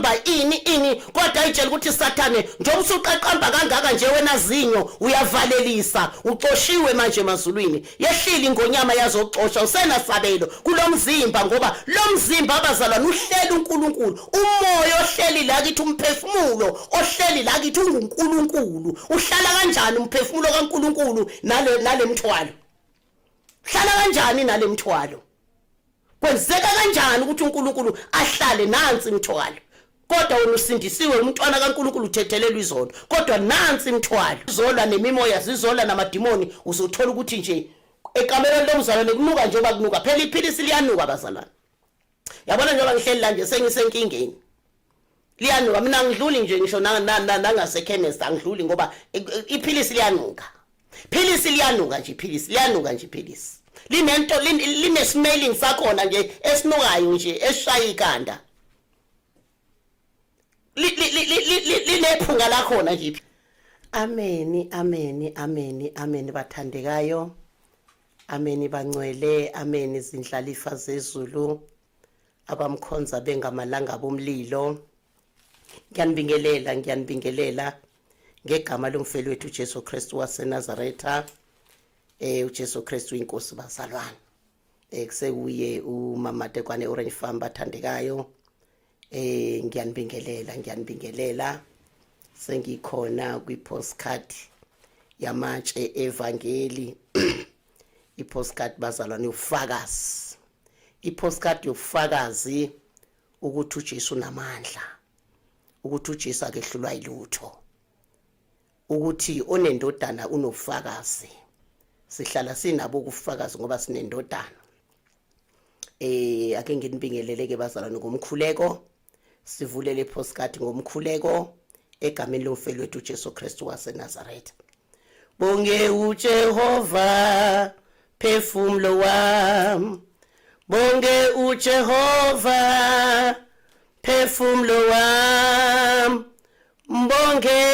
Eqaqamba ini ini, kodwa ayitshela ukuthi Sathane, njengoba usuqaqamba kangaka nje wena zinyo, uyavalelisa, uxoshiwe manje emazulwini. Yehlile ingonyama yazoxosha, usenasabelo kulomzimba, ngoba lo mzimba abazalwane uhleli uNkulunkulu. Umoya ohleli la kithi, umphefumulo ohleli la kithi unguNkulunkulu. Uhlala kanjani umphefumulo kaNkulunkulu nale mthwalo? Hlala kanjani nale mthwalo? Kwenzeka kanjani ukuthi uNkulunkulu ahlale nansi imithwalo? Kodwa wena usindisiwe, umntwana kaNkulunkulu, uthethelelwa izono, kodwa nansi imithwalo. Izolwa nemimoya, zizolwa namadimoni. Uzothola ukuthi nje ekamereni lomzalwane kunuka njengoba kunuka. Phela iphilisi liyanuka bazalwane. Yabona njengoba ngihleli la nje sengisenkingeni. Liyanuka, mina angidluli nje ngisho nangasekhemesti angidluli ngoba iphilisi liyanuka. Philisi liyanuka nje, iphilisi liyanuka nje, iphilisi linento line-smelling sakhona nje esinukayo nje esishaya ikhanda, linephunga lakhona nje. Ameni, ameni, ameni, ameni bathandekayo, ameni bangcwele, ameni zindlalifa zezulu abamkhonza bengamalanga bomlilo. Ngiyanibingelela, ngiyanibingelela ngegama lomfeli wethu uJesu Kristu waseNazaretha. UJesu Kristu inkosi bazalwane. Kusekuye uMama Tekwane Orange Farm bathandekayo. Ngiyanibingelela, ngiyanibingelela. Sengikhona kwi-postcard yamatshe evangeli. I-postcard bazalwane ufakazi. I-postcard yobufakazi ukuthi uJesu unamandla, ukuthi uJesu akehlulwa yilutho, ukuthi onendodana unobufakazi. Sihlala sinabo ubufakazi ngoba sinendodana. Ake nginibingelele ke bazalwane ngomkhuleko, sivulele postcard ngomkhuleko egameni lomfeli wethu uJesu Kristu waseNazaretha. Bonge uJehova phefumulo wami, bonge uJehova phefumulo wami, mbonge,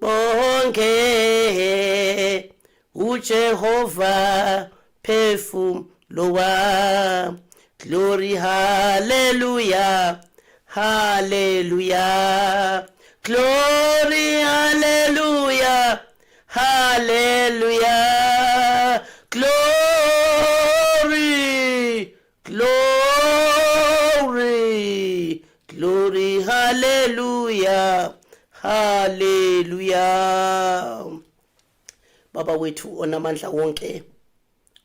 bonge uJehova phefumulo wami. Glory hallelujah, hallelujah, glory hallelujah, hallelujah, glory, glory, glory hallelujah, hallelujah. Baba wethu onamandla wonke,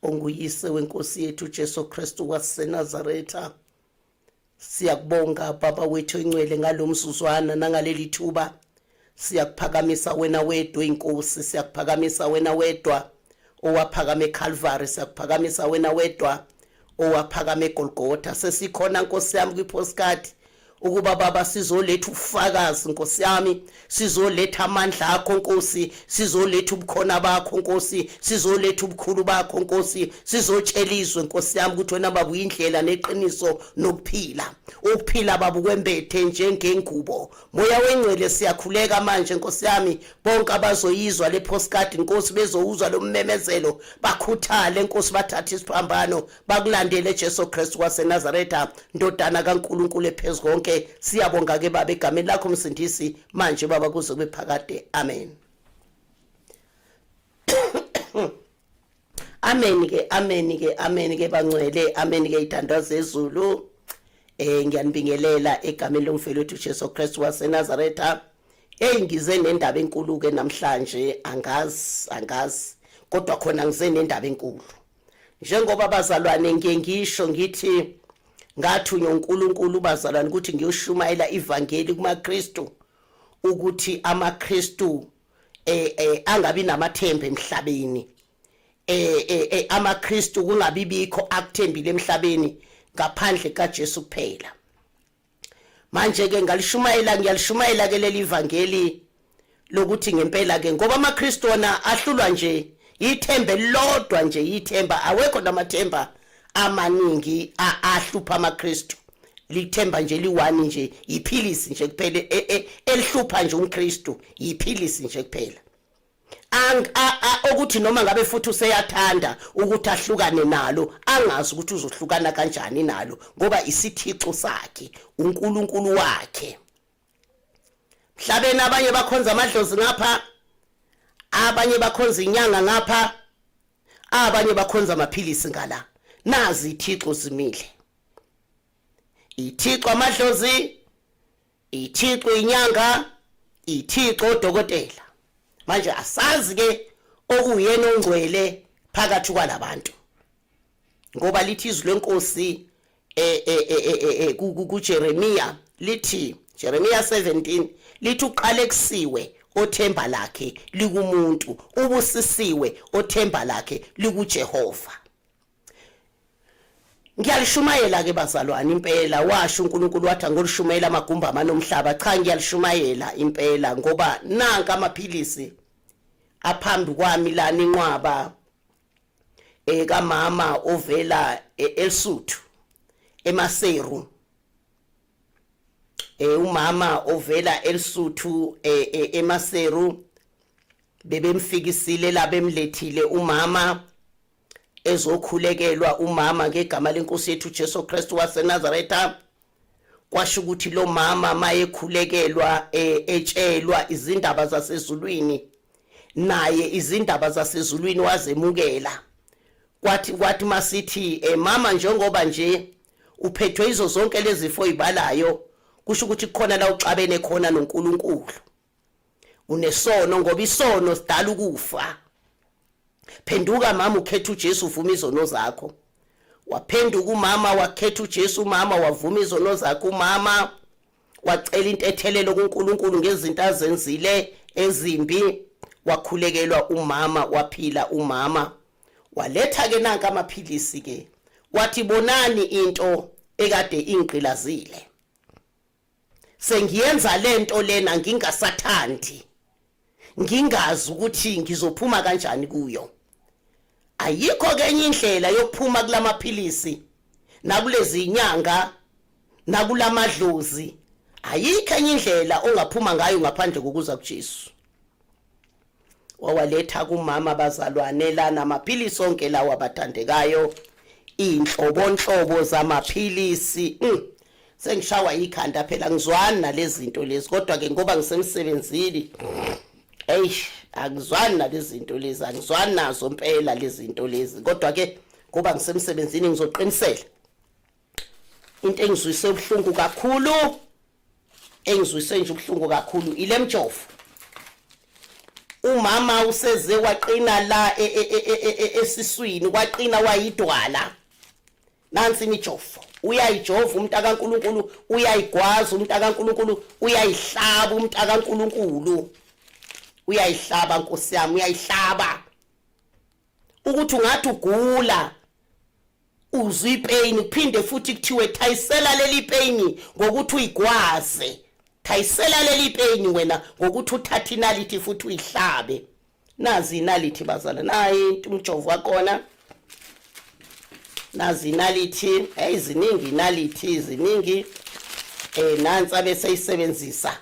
onguyise wenkosi yethu Jesu Kristu waseNazaretha, siyakubonga Baba wethu engcwele ngalomzuzwana nangaleli thuba. Siyakuphakamisa wena wedwa inkosi, siyakuphakamisa wena wedwa owaphakama eCalvary, siyakuphakamisa wena wedwa owaphakama eGolgotha. Sesikhona Nkosi yami kwi-postcard ukuba Baba sizoletha ubufakazi Nkosi yami, sizoletha amandla akho Nkosi, sizoletha ubukhona bakho Nkosi, sizoletha ubukhulu bakho Nkosi, sizotshela izwe Nkosi yami ukuthi wena Baba uyindlela neqiniso nokuphila. Ukuphila Baba ukwembethe njengengubo. Moya wengcwele, siyakhuleka manje Nkosi yami, bonke abazoyizwa le postcard Nkosi, bezowuzwa lo mmemezelo, bakhuthale Nkosi, bathathe isiphambano bakulandele Jesu Kristu waseNazaretha, ndodana kaNkuluNkulu ephezu konke. Siyabonga ke Baba egameni lakho Msindisi, manje Baba kuze kube phakade, amen. Amen ke, amen ke, amen ke bangcwele, amen ke ithandwa zezulu. Ngiyanibingelela egameni lomfeli wethu Jesu Kristu waseNazaretha. Hey, ngize nendaba enkulu ke namhlanje, angazi, angazi, kodwa khona ngize nendaba enkulu. Njengoba bazalwane ngiye ngisho ngithi ngathunywa uNkulunkulu bazalwane ukuthi ngiyoshumayela ivangeli kumaKristu, ukuthi amaKristu angabi namathemba emhlabeni, amaKristu kungabi bikho akuthembile emhlabeni ngaphandle kaJesu kuphela. Manje ke ngalishumayela, ngiyalishumayela ke leli ivangeli lokuthi ngempela ke ngoba amaKristu wona ahlulwa nje ithemba elilodwa nje, ithemba, awekho namathemba amaningi ahlupha amaKristu. Lithemba nje liwani nje, yiphilisi nje kuphela elihlupha nje umKristu, yiphilisi nje kuphela. Okuthi noma ngabe futhi useyathanda ukuthi ahlukane nalo, angazi ukuthi uzohlukana kanjani nalo, ngoba isithixo sakhe, uNkulunkulu wakhe. Mhlabeni abanye bakhonza amadlozi ngapha, abanye bakhonza inyanga ngapha, abanye bakhonza amaphilisi ngala. Nazi ithixo zimile, ithixo amadlozi, ithixo inyanga, ithixo odokotela. Manje asazi ke okuyena ongcwele phakathi kwalabantu, ngoba lithi izwi lenkosi kuJeremiya, lithi Jeremiya 17, lithi uqalekisiwe othemba lakhe likumuntu, ubusisiwe othemba lakhe likuJehova. Ngiyalishumayela ke bazalwane impela, washo uNkulunkulu wathi angolishumayela amagumba amanomhlaba. Cha, ngiyalishumayela impela, ngoba nanka amaphilisi aphambi kwami lana, inqwaba ekamama ovela eLesotho, eMaseru. Umama ovela eLesotho, eMaseru, bebemfikisile la, bemlethile umama ezokhulekelwa umama ngegama lenkosi yethu Jesu Kristu waseNazaretha. Kwasho ukuthi lo mama mayekhulekelwa, etshelwa izindaba zasezulwini, naye izindaba zasezulwini wazemukela. Kwathi masithi, mama, njengoba nje uphethwe izo zonke lezifo oyibalayo, kusho ukuthi kukhona la uxabene khona noNkulunkulu, unesono, ngoba isono sidala ukufa. Phenduka mama, ukhetha uJesu, uvuma izono zakho. Waphenduka umama, wakhetha uJesu umama, wavuma izono zakhe umama, wacela intethelelo kuNkulunkulu ngezinto azenzile ezimbi. Wakhulekelwa umama, waphila umama. Waletha ke nanka amaphilisi ke, wathi, bonani into ekade ingqilazile, sengiyenza lento lena ngingasathandi, ngingazi ukuthi ngizophuma kanjani kuyo. Ayikho kenye indlela yokuphuma kulamaphilisi nakulezi inyanga nakulamadlozi, ayikho enye indlela ongaphuma ngayo ngaphandle kokuza kuJesu. Wawaletha kumama bazalwane lana amaphilisi onke lawa bathandekayo, inhlobonhlobo zamaphilisi. Sengishawa ikhanda phela, ngizwani nalezi zinto lezi, kodwa ke ngoba ngisemsebenzini, hey, angizwani nalezi zinto lezi, angizwani nazo impela lezi zinto lezi, kodwa ke ngoba ngisemsebenzini ngizoqinisela. Into engizwise ubuhlungu kakhulu, engizwise nje ubuhlungu kakhulu, ile mjovo. Umama useze waqina la esiswini, kwaqina wayidwala. Nansi imijovo, uyayijova umuntu kaNkuluNkulu, uyayigwaza umuntu kaNkuluNkulu, uyayihlaba umuntu kaNkuluNkulu, uyayihlaba Nkosi yami, uyayihlaba ukuthi ungathi ugula uzwa ipain, kuphinde futhi kuthiwe thayisela leli pain ngokuthi uyigwaze, thayisela leli pain wena ngokuthi uthathe inalithi futhi uyihlabe. Nazi inalithi bazala, nayi into umjovo wakhona, nazi inalithi. Hey, ziningi inalithi, ziningi. Nansi abese isebenzisa,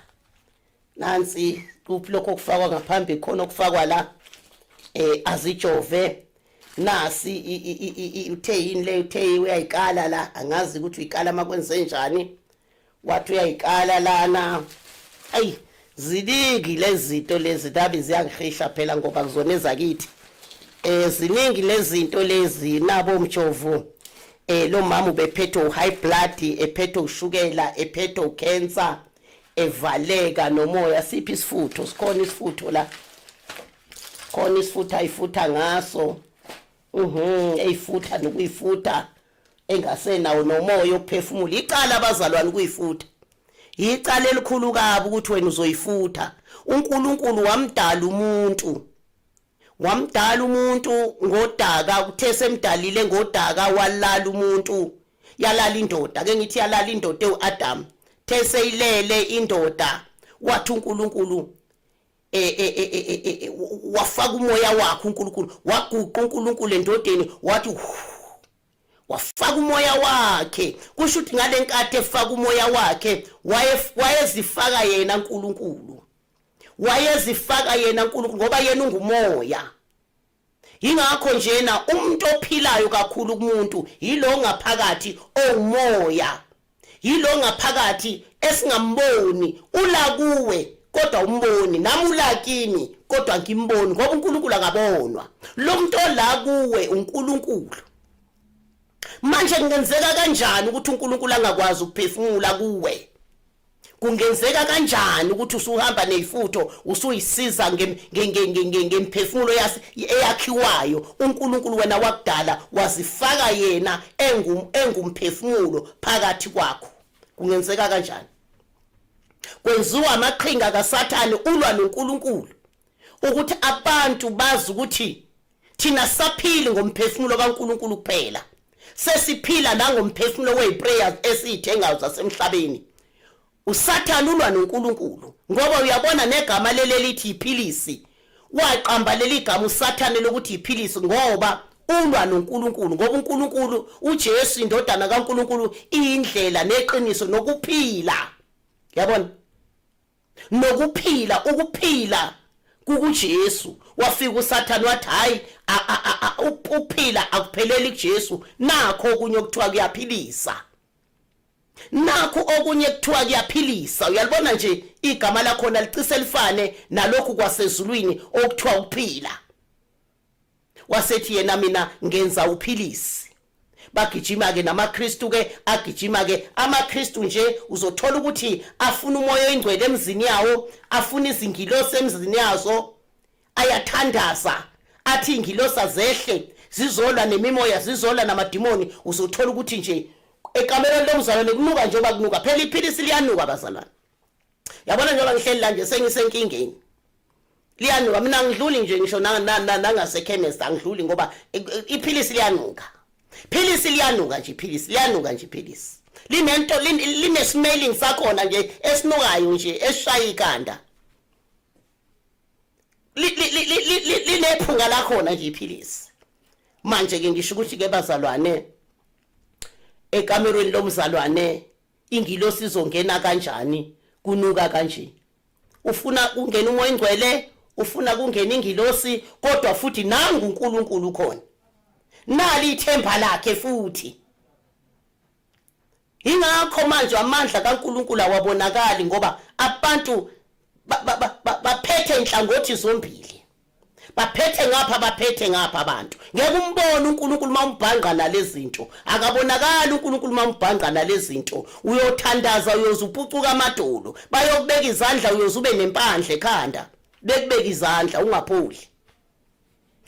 nansi kuphi lokho okufakwa ngaphambi khona, okufakwa la, azijove. Nasi, uthe yini le? Uthe uyayikala la, angazi ukuthi uyikala makwenze njani, wathi uyayikala lana. Ayi, ziningi lezi zinto lezi, nabi ziyangihisha phela ngoba kuzona ezakithi. Ziningi lezi zinto lezi, nabo umjovo. Lo mama ubephethwe uhigh blood, ephethwe ushukela, ephethwe ucancer, evaleka nomoya. Siphi isifutho? Sikhona isifutho la, khona isifutho ayifutha ngaso, eyifutha nokuyifutha engasenawo nomoya okuphefumula. Icala abazalwane ukuyifutha, icala elikhulu kabi ukuthi wena uzoyifutha. UNkulunkulu wamdala umuntu, wamdala umuntu ngodaka. Uthe semdalile ngodaka, walala umuntu, yalala indoda ke, ngithi yalala indoda uAdam. The seyilele indoda, wathi uNkulunkulu wafaka umoya wakhe uNkulunkulu, waguqa uNkulunkulu endodeni, wathi wafaka umoya wakhe. Kusho ukuthi ngalenkathi efaka umoya wakhe, wayezifaka yena uNkulunkulu. Wayezifaka yena uNkulunkulu ngoba yena ungumoya. Yingakho njena umuntu ophilayo kakhulu kumuntu yilo ngaphakathi owumoya. Yilo ngaphakathi esingamboni ula kuwe kodwa umboni nami ula kimi kodwa ngimboni ngoba uNkulunkulu akabonwa. Lo muntu ola kuwe uNkulunkulu. Manje kungenzeka kanjani ukuthi uNkulunkulu angakwazi ukuphefumula kuwe? Kungenzeka kanjani ukuthi usuhamba nezifutho usuyisiza ngemphefumulo eyakhiwayo uNkulunkulu wena wakudala wazifaka yena engumphefumulo phakathi kwakho? Kungenzeka kanjani? Kwenziwa amaqhinga kaSathane ulwa noNkulunkulu ukuthi abantu bazi ukuthi Thina saphili ngomphefumulo kaNkulunkulu kuphela. Sesiphila nangomphefumulo weziprayers esizithengayo zasemhlabeni. USathane ulwa noNkulunkulu ngoba uyabona negama leli lithi iphilisi. Waqamba leli gama uSathane lokuthi iphilisi ngoba ulwa noNkulunkulu ngoba uNkulunkulu uJesu indodana kaNkulunkulu iyindlela neqiniso nokuphila. Yabona? Nokuphila ukuphila kukuJesu. Wafika uSathane wathi hayi, ukuphila akupheleli kuJesu, nakho okunye okuthiwa kuyaphilisa, nakho okunye kuthiwa kuyaphilisa. Uyalibona nje igama lakhona licise lifane nalokhu kwasezulwini okuthiwa ukuphila. Wasethi yena mina ngenza uphilisi. Bagijima ke namaKristu ke, agijima ke amaKristu nje. Uzothola ukuthi afuna umoya oyingcwele emzini yawo, afuna izingilosi emzini yazo, ayathandaza athi ingilosi azehle zizolwa nemimoya, zizolwa namadimoni. Uzothola ukuthi nje ekamereni lomzalwane kunuka njengoba kunuka phela iphilisi liyanuka bazalwane. Yabona njengoba ngihleli la nje sengisenkingeni, liyanuka. Mina angidluli nje ngisho nangasekhemesti angidluli ngoba iphilisi liyanuka, philisi liyanuka nje, iphilisi liyanuka nje, iphilisi linento line-smelling sakhona nje esinukayo nje esishaya ikhanda, linephunga lakhona nje iphilisi. Manje ke ngisho ukuthi ke bazalwane, ekamerweni lomzalwane ingilosi izongena kanjani kunuka kanje? Ufuna kungena umoya ingcwele, ufuna kungena ingilosi, kodwa futhi nangu uNkulunkulu khona, nali ithemba lakhe futhi. Ingakho manje amandla kaNkulunkulu awabonakali ngoba abantu baphethe inhlangothi zombili, baphethe ngapha, baphethe ngapha abantu. Ngeke umbone uNkulunkulu uma umbhangqa nalezinto, akabonakali uNkulunkulu uma umbhangqa nalezinto. Uyothandaza uyoze upucuka amadolo, bayokubeka izandla uyoze ube nempandla ekhanda, bekubeka izandla ungapholi,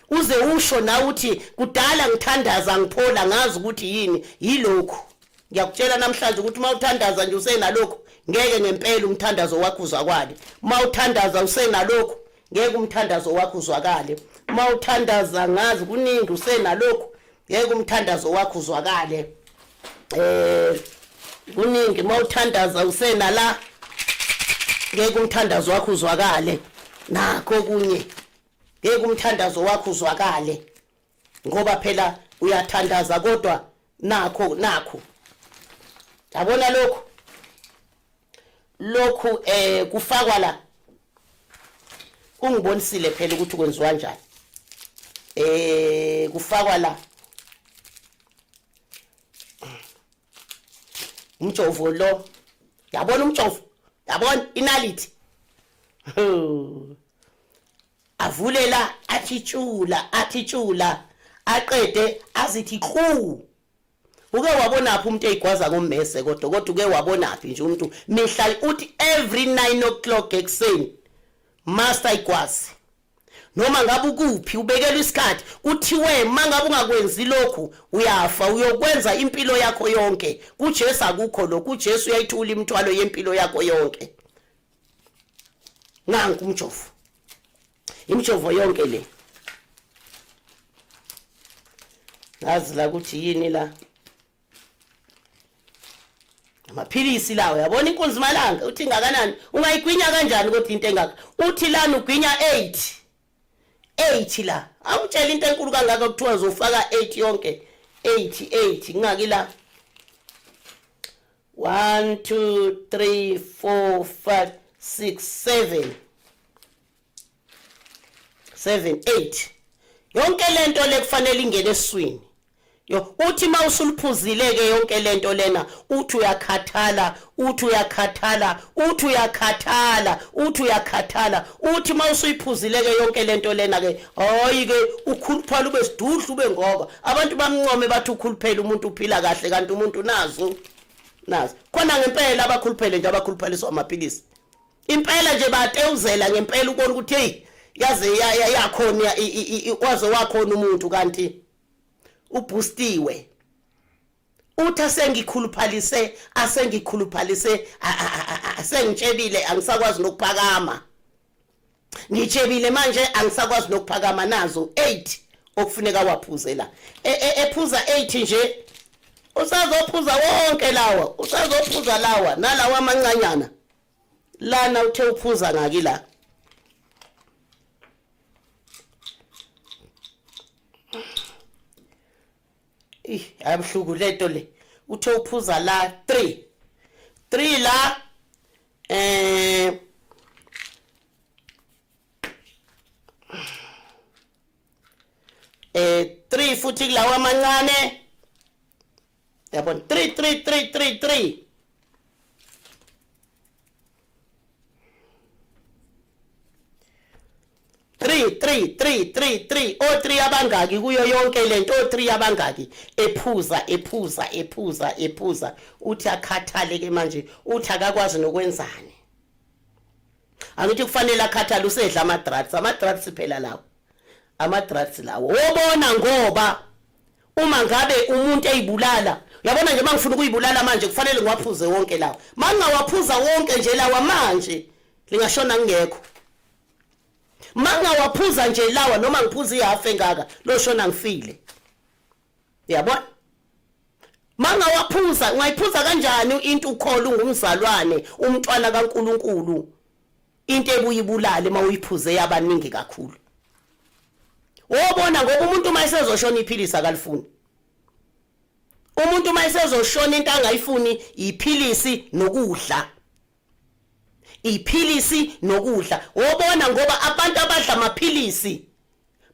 uze usho nawe uthi kudala ngithandaza ngiphola, ngazi ukuthi yini yilokhu. Ngiyakutshela namhlanje ukuthi uma uthandaza nje usenalokhu, ngeke ngempela umthandazo wakho uzwakale. Uma uthandaza usenalokhu, ngeke umthandazo wakho uzwakale. Uma uthandaza ngazi kuningi usenalokhu, ngeke umthandazo wakho uzwakale. Kuningi uma uthandaza usenala, ngeke umthandazo wakho uzwakale. Nakho kunye ngeke umthandazo wakho uzwakale ngoba phela uyathandaza kodwa nakho nakho yabona lokhu lokhu kufakwa la. Ungibonisile phela ukuthi kwenziwa kanjani. Kufakwa la umjovo lo, yabona umjovo, yabona inaliti, avule la athi tshula, athi tshula, aqede azithi qhu. Uke wabonaphi umuntu eyigwaza ngommese? Kodwa uke wabonaphi nje umuntu mihla uthi every 9 o'clock ekuseni master igwazi, noma ngabe ukuphi, ubekelwa isikhathi, kuthiwe mangabe ungakwenzi lokhu uyafa, uyokwenza impilo yakho yonke. KuJesu akukho lokhu, uJesu uyayithula imithwalo yempilo yakho yonke. Nanku umjovo, imijovo yonke le, ngazi la ukuthi yini la, amaphilisi lawo. Yabona inkunzi malanga uthi ngakanani, ungayigwinya kanjani kodwa into engaka? Uthi lana ugwinya 8 8 la, awutshela into enkulu kangaka kuthiwa uzofaka 8 yonke, 8 8 kungaki la? 1 2 3 4 5 6 7. 7 8. Yonke lento le kufanele ingene esiswini. Yo, uthi mawusuliphuzile ke yonke lento lena, uthi uyakhathala, uthi uyakhathala, uthi uyakhathala, uthi uyakhathala, uthi mawusuyiphuzile ke yonke lento lena ke, hayi ke ukhuluphala ube sidudla ube ngoba abantu bamncome bathi ukhuluphele umuntu uphila kahle, kanti umuntu nazo nazo khona ngempela abakhuluphele nje, abakhuluphaliswa amaphilisi impela nje, batewuzela ngempela, ubona ukuthi hey, yaze yakhona, waze wakhona umuntu, kanti uboostiwe. Uthi asengikhuluphalise, asengikhuluphalise, asengitshebile, angisakwazi nokuphakama, ngitshebile manje, angisakwazi nokuphakama. Nazo 8 okufuneka waphuze la. Ephuza 8 nje, usazophuza wonke lawa, usazophuza lawa nalawa amancanyana lana. Uthe uphuza ngaki la? Ih, abuhlungu lento le. Uthe uphuza la 3 3 la, 3 futhi kulawa amancane, yabona, 3 3 3 3 3. 3 3 3 3 3, o 3 abangaki kuyo yonke lento? O 3 abangaki ephuza, ephuza, ephuza, ephuza? Uthi akhathale ke manje, uthi akakwazi nokwenzani. Angithi kufanele akhathale, usedla ama drugs, ama drugs phela lawo, ama drugs lawo. Wobona, ngoba uma ngabe umuntu eyibulala, uyabona nje, mangifuna ukuyibulala manje kufanele ngiwaphuze wonke lawo. Mangingawaphuza wonke nje lawa manje, lingashona ngekho. Mangawaphuza nje lawa, noma ngiphuza ihalf engaka, loshona ngifile, uyabona? Mangawaphuza, ungayiphuza kanjani into ukhola, ungumzalwane, umntwana kaNkuluNkulu, into ebuyibulale mawuyiphuze yabaningi kakhulu? Wobona, ngoba umuntu uma esezoshona iphilisi akalifuni. Umuntu uma esezoshona, into angayifuni iphilisi nokudla, iphilisi nokudla. Wobona, ngoba abantu abadla amaphilisi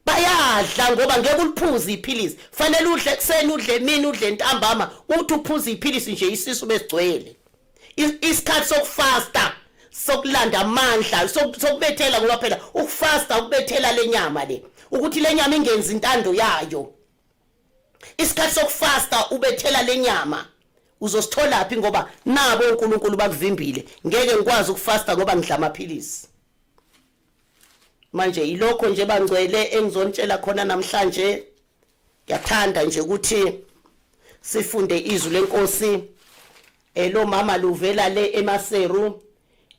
bayadla, ngoba ngeke uliphuze iphilisi, fanele udle ekuseni, udle emini, udle ntambama. Uthi uphuza iphilisi nje, isisu besigcwele. Isikhathi sokufasta, sokulanda amandla, sokubethela, ngoba phela ukufasta ukubethela lenyama le, ukuthi lenyama ingenzi intando yayo. Isikhathi sokufasta, ubethela lenyama, uzosithola phi ngoba nabo uNkulunkulu bakuvimbile? Ngeke ngikwazi ukufasta ngoba ngidla amaphilisi manje. Yilokho nje, bangcwele, engizonitshela khona namhlanje. Ngiyathanda nje ukuthi sifunde izwi lenkosi. Lo mama luvela le eMaseru,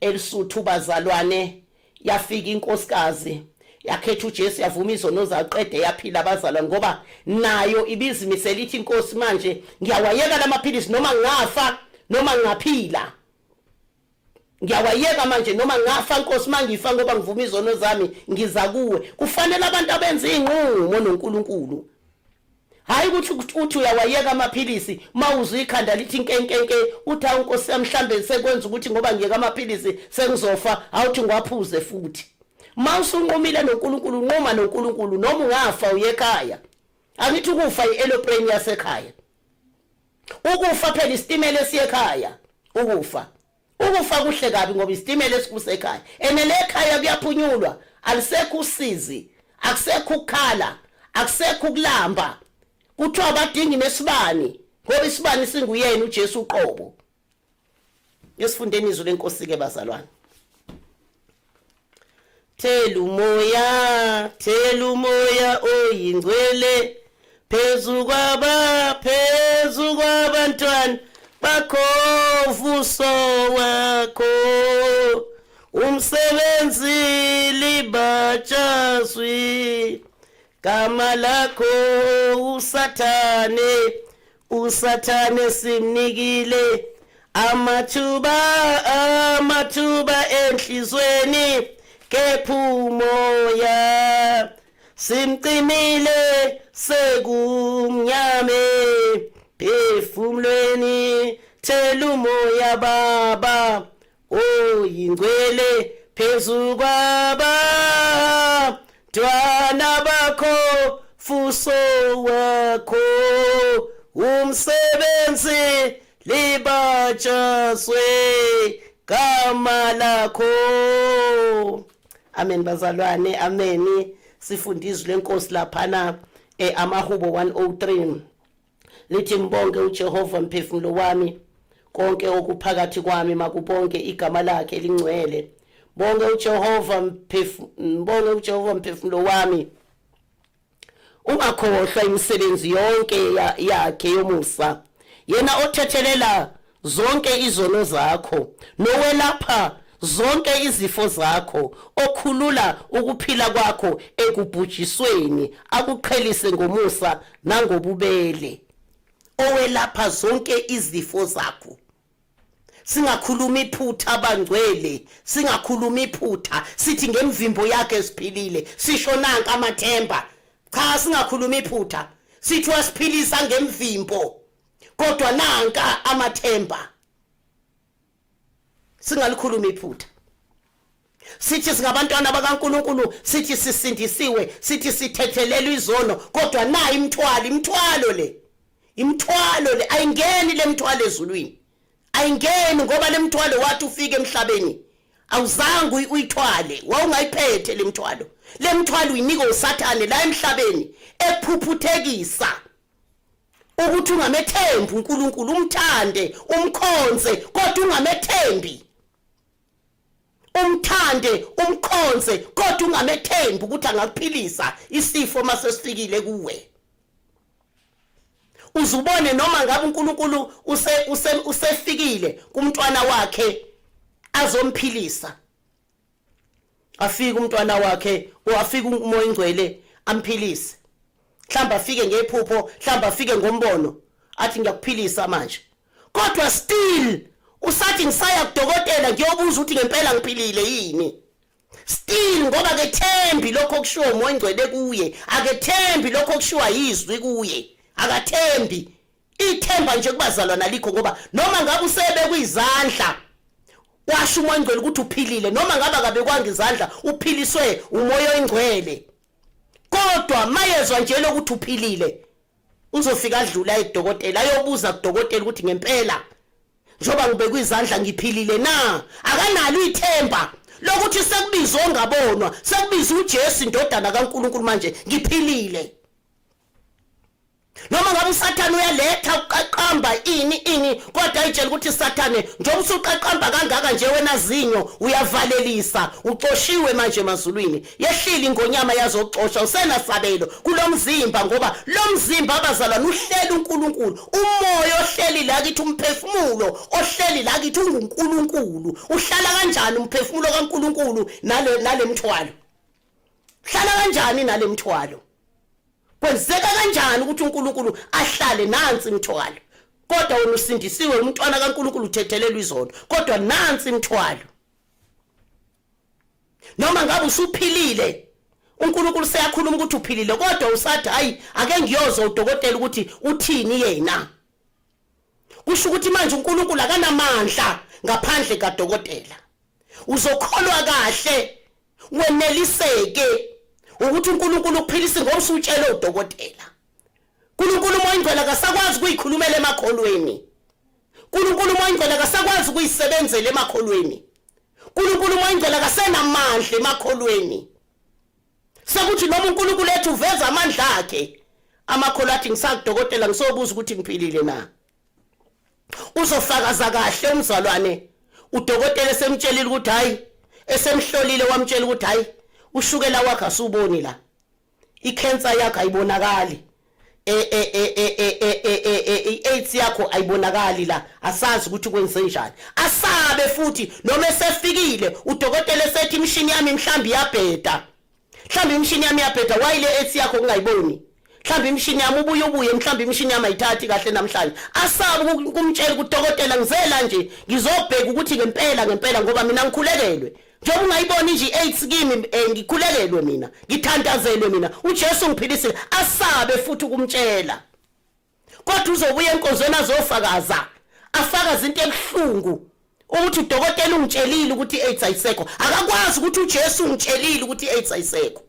eLisuthu, bazalwane. Yafika inkosikazi, yakhetha uJesu, yavuma izono zaqede, yaphila, abazalwane, ngoba nayo ibizimisela, ithi, "Inkosi, manje ngiyawayeka lamaphilisi, noma ngafa noma ngaphila, ngiyawayeka manje. Noma ngafa, Nkosi, mangifa, ngoba ngivuma izono zami, ngiza kuwe." Kufanele abantu abenza inqumo noNkulunkulu, hayi ukuthi uthi uyawayeka amaphilisi, mawuzwa ikhanda lithi nkenkenke, uthi, "Awu Nkosi yami, mhlambe sekwenza ukuthi ngoba ngiyeka amaphilisi sengizofa, awuthi ngiwaphuze futhi." Mawusunqumile noNkulunkulu, unquma noNkulunkulu, noma ungafa uye ekhaya. Angithi ukufa i-aeroplane yasekhaya? Ukufa phela isitimela esiyekhaya. Ukufa, ukufa kuhle kabi, ngoba isitimela esikusekhaya, ene lekhaya kuyaphunyulwa, alisekho usizi, akusekho ukukhala, akusekho ukulamba. Kuthiwa abadingi nesibani, ngoba isibani singuyena uJesu uqobo. Esifundeni izwi lenkosi ke, bazalwane. Thela umoya, thela umoya oyingcwele phezu kwabantwana bakho, vuso wakho umsebenzi libatshazwi gama lakho. Usathane, usathane simnikile amathuba, amathuba enhlizweni, kepha umoya simcimile, sekumnyame phefumulweni. Thela umoya, Baba oyingcwele, phezu kwabantwana. Twana bakho fuso wakho umsebenzi libatshazwe gama lakho. Amen bazalwane, amen. Sifunda izwi lenkosi laphana amahubo 103 lithi mbonge uJehova mphefumulo wami, konke okuphakathi kwami makubonge igama lakhe elingcwele. Bonge uJehova mbonge uJehova mphefumulo wami, ungakhohlwa imisebenzi yonke yakhe yomusa, yena othethelela zonke izono zakho nowelapha zonke izifo zakho, okhulula ukuphila kwakho ekubhujisweni, akuqhelise ngomusa nangobubele. Owelapha zonke izifo zakho. Singakhuluma iphutha abangcwele, singakhuluma iphutha sithi ngemvimbo yakhe siphilile, sisho nanka amathemba. Cha, singakhuluma iphutha sithi wasiphilisa ngemvimbo, kodwa nanka amathemba. Singalikhuluma iphutha sithi singabantwana bakaNkuluNkulu, sithi sisindisiwe, sithi sithethelelwe izono, kodwa nayi imithwalo, imithwalo le, imithwalo le ayingeni le mithwalo ezulwini, ayingeni, ngoba le mithwalo wathi ufike emhlabeni awuzange uyithwale, wawungayiphethe le mithwalo. Le mithwalo uyinika uSathane la emhlabeni, ephuphuthekisa ukuthi ungamethembi uNkulunkulu, umthande, umkhonze, kodwa ungamethembi. Umthande, umkhonze, kodwa ungamethembi ukuthi angakuphilisa isifo mase sifikile kuwe. Uzubone noma ngabe uNkulunkulu usefikile kumntwana wakhe azomphilisa, afike umntwana wakhe afike uMoya oNgcwele amphilise, mhlawumbe afike ngephupho, mhlawumbe afike ngombono, athi ngiyakuphilisa manje, kodwa still usathi ngisaya kudokotela ngiyobuza ukuthi ngempela ngiphilile yini. Still ngoba akethembi lokho okushiwo uMoya oNgcwele kuye, akethembi lokho okushiwa yizwi kuye, akathembi. Ithemba nje kubazalwana alikho, ngoba noma ngabe usebekwe izandla washo uMoya oNgcwele ukuthi uphilile, noma ngabe akabekwanga izandla uphiliswe uMoya oNgcwele, kodwa mayezwa nje lokuthi uphilile uzofika adlula edokotela ayobuza kudokotela ukuthi ngempela njengoba ngibekwe izandla ngiphilile na. Akanalo ithemba lokuthi sekubizwe ongabonwa, sekubizwe uJesu indodana kaNkuluNkulu, manje ngiphilile. Noma ngabe uSathane uyaletha uqaqamba ini ini, kodwa ayitshela ukuthi Sathane njengoba usuqaqamba kangaka nje wena zinyo uyavalelisa, uxoshiwe manje emazulwini, yehlile ingonyama yazoxosha, usenasabelo kulomzimba, ngoba lo mzimba abazalwane uhleli uNkulunkulu, umoya ohleli la kithi, umphefumulo ohleli la kithi unguNkulunkulu. Uhlala kanjani umphefumulo kaNkulunkulu nale mthwalo? Hlala kanjani nale mthwalo? Kwenzeka kanjani ukuthi uNkulunkulu ahlale nansi imithwalo? Kodwa wena usindisiwe, umntwana kaNkulunkulu, uthethelelwa izono, kodwa nansi imithwalo. Noma ngabe usuphilile, uNkulunkulu seyakhuluma ukuthi uphilile, kodwa usathi hayi ake ngiyozwa udokotela ukuthi uthini yena. Kusho ukuthi manje uNkulunkulu akanamandla ngaphandle kadokotela. Uzokholwa kahle weneliseke ukuthi uNkulunkulu ukuphilisa ngoba usutshele udokotela. uNkulunkulu uMoya oNgcwele akasakwazi ukuyikhulumela emakholweni. uNkulunkulu uMoya oNgcwele akasakwazi ukuyisebenzela emakholweni. uNkulunkulu uMoya oNgcwele akasenamandla emakholweni. Sekuthi noma uNkulunkulu ethi uveza amandla akhe, amakholwa athi ngisakudokotela ngisobuza ukuthi ngiphilile na. Uzofakaza kahle umzalwane, udokotela esemtshelile ukuthi hayi, esemhlolile wamtshela ukuthi hayi, ushukela wakhe asuboni la, ikhensa yakho ayibonakali, i-AIDS yakho ayibonakali la, asazi ukuthi kwenze njani. Asabe futhi noma esefikile udokotela esethi imishini yami mhlawumbe iyabheda, mhlawumbe imishini yami iyabheda, why le AIDS yakho kungayiboni? Mhlawumbe imishini yami ubuye ubuye, mhlawumbe imishini yami ayithathi kahle namhlanje. Asabe kumtshela kudokotela ngizela nje ngizobheka ukuthi ngempela ngempela, ngoba mina ngikhulekelwe, njengoba ungayiboni nje i-AIDS kimi, ngikhulekelwe mina, ngithandazelwe mina, uJesu ngiphilisile. Asabe futhi ukumtshela, kodwa uzobuya enkonzweni azofakaza, afakaze into ebuhlungu ukuthi udokotela ungitshelile ukuthi i-AIDS ayisekho. Akakwazi ukuthi uJesu ungitshelile ukuthi i-AIDS ayisekho.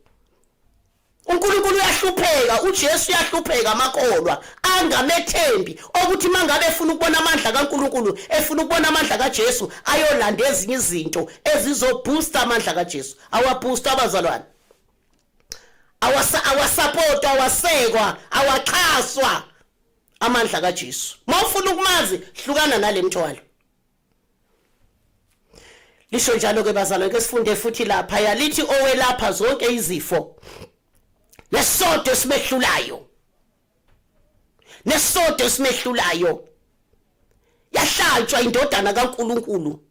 uNkulunkulu uyahlupheka, uJesu uyahlupheka, amakholwa angamethembi okuthi mangabe efuna ukubona amandla kaNkulunkulu, efuna ukubona amandla kaJesu, ayolanda ezinye izinto ezizoboosta amandla kaJesu. Awaboosta abazalwane, awasapotwa, awasekwa, awaxhaswa amandla kaJesu. Mawufuna ukumazi, hlukana nalemthwalo. Lisho njalo ke bazalwane, ke sifunde futhi lapha yalithi owelapha zonke izifo nesodwa esimehlulayo, nesodwa esimehlulayo. Yahlatshwa indodana kaNkuluNkulu,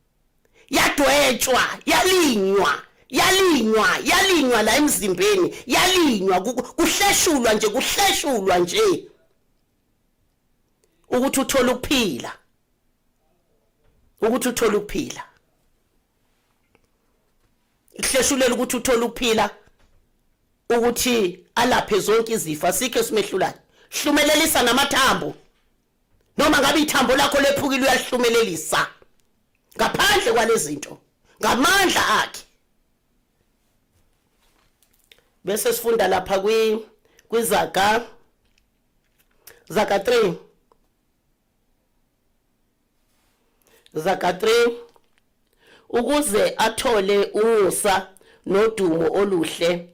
yadwetshwa, yalinywa, yalinywa, yalinywa la emzimbeni, yalinywa, kuhleshulwa nje, kuhleshulwa nje ukuthi uthole ukuphila, ukuthi uthole ukuphila, ikuhleshulela ukuthi uthole ukuphila, ukuthi alaphe zonke izifo. Asikho esimehlulayo. Hlumelelisa namathambo, noma ngabe ithambo lakho lephukile, uyalihlumelelisa ngaphandle kwalezinto, ngamandla akhe. Bese sifunda lapha kwi kwizaga, Zaga 3, Zaga 3: ukuze athole umusa nodumo oluhle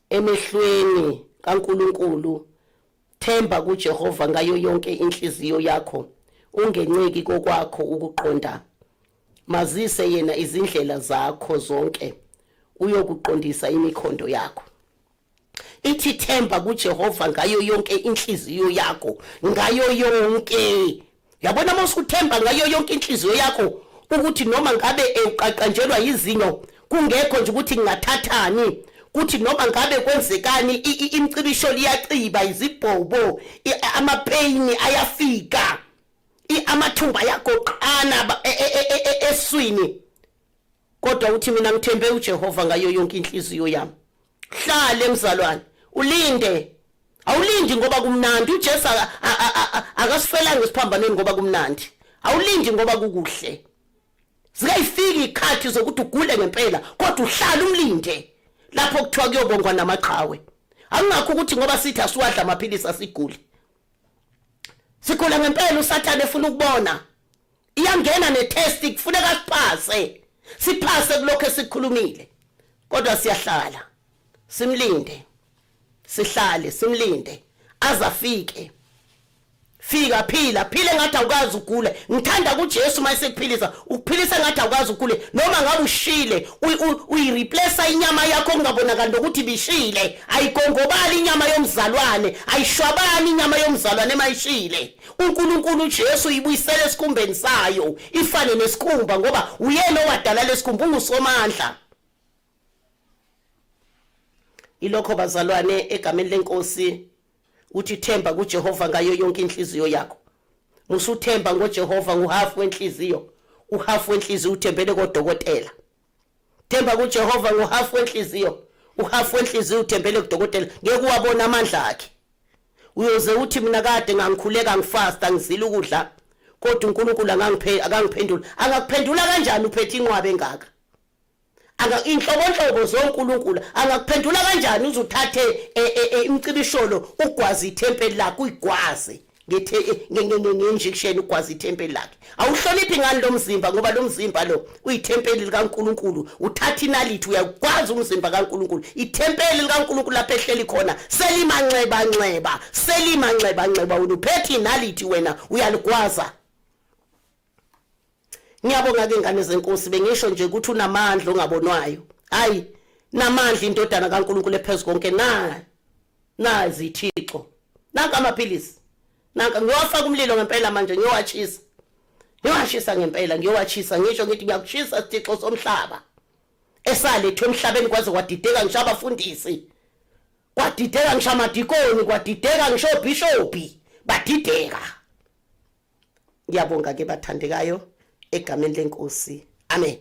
emehlweni kaNkuluNkulu, themba kuJehova ngayo yonke inhliziyo yakho, ungenciki kokwakho ukuqonda. Mazise yena izindlela zakho zonke, uyokuqondisa imikhondo yakho. Ithi themba kuJehova ngayo yonke inhliziyo yakho, ngayo yonke. Yabona, uma usuthemba ngayo yonke inhliziyo yakho ukuthi noma ngabe uqaqanjelwa yizinyo, kungekho nje ukuthi ngingathathani, kuthi noma ngabe kwenzekani, imicibisho liyaciba, izibhobo, amapeyini ayafika, amathumba ayagoqana eswini, kodwa uthi mina ngithembe uJehova ngayo yonke inhliziyo yami. Hlale mzalwane, ulinde. Awulindi ngoba kumnandi. UJesu akasifelanga esiphambanweni ngoba kumnandi. Awulindi ngoba kukuhle. Zikayifika ikhathi zokuthi ugule ngempela, kodwa uhlala umlinde lapho kuthiwa kuyobongwa namaqhawe. Akungakho ukuthi ngoba sithi asiwadla amaphilisi asiguli. Sigula ngempela, uSathane efuna ukubona. Iyangena netest, kufuneka siphase, siphase kulokho esikhulumile, kodwa siyahlala simlinde, sihlale simlinde azafike. Fika, phila, phile ngathi awukazi ugule. Ngithanda kuJesu uma esekuphilisa, ukuphilisa ngathi awukazi ugule, noma ngabe ushile, uyireplace inyama yakho kungabonakali nokuthi ibishile. Ayigongobali inyama yomzalwane, ayishwabani inyama yomzalwane emayishile. uNkulunkulu uJesu ibuyisela esikhumbeni sayo, ifane nesikhumba, ngoba uyena owadala lesikhumba, ungusomandla. Ilokho bazalwane, egameni lenkosi, uthi themba kuJehova ngayo yonke inhliziyo yakho. Musuthemba ngoJehova nguhafu wenhliziyo, uhafu wenhliziyo uthembele kodokotela. Themba kuJehova nguhafu wenhliziyo, uhafu wenhliziyo uthembele kudokotela, ngeke uwabona amandla akhe. Uyoze uthi mina kade ngangikhuleka, ngifasta, ngizila ukudla, kodwa uNkulunkulu akangiphendula. Angakuphendula kanjani uphethe inqwaba engaka? Anga inhlobonhlobo zoNkulunkulu, angakuphendula kanjani uze uthathe imicibisholo ugwaze ithempeli lakhe, uyigwaze nge-injection, ugwaze ithempeli lakhe? Awuhloniphi ngani lo mzimba? Ngoba lo mzimba lo uyithempeli likaNkulunkulu. Uthatha inalithi uyagwaza umzimba kaNkulunkulu, ithempeli likaNkulunkulu lapho ehleli khona selimanxeba nxeba, selimanxeba nxeba, wena uphethe inalithi, wena uyaligwaza. Ngiyabonga ke ngane zenkosi, bengisho nje ukuthi unamandla ongabonwayo. Hayi, namandla indodana kaNkulunkulu ephezulu konke na nazi ithixo. Nanka amaphilisi. Nanka ngiyowafaka umlilo ngempela manje, ngiyowachisa. Ngiyowashisa ngempela, ngiyowachisa, ngisho ngithi ngiyakushisa sithixo somhlaba. Esalethwe emhlabeni kwaze kwadideka ngisho abafundisi. Kwadideka ngisho amadikoni, kwadideka ngisho obishophi, badideka. Ngiyabonga ke bathandekayo egameni lenkosi. Amen.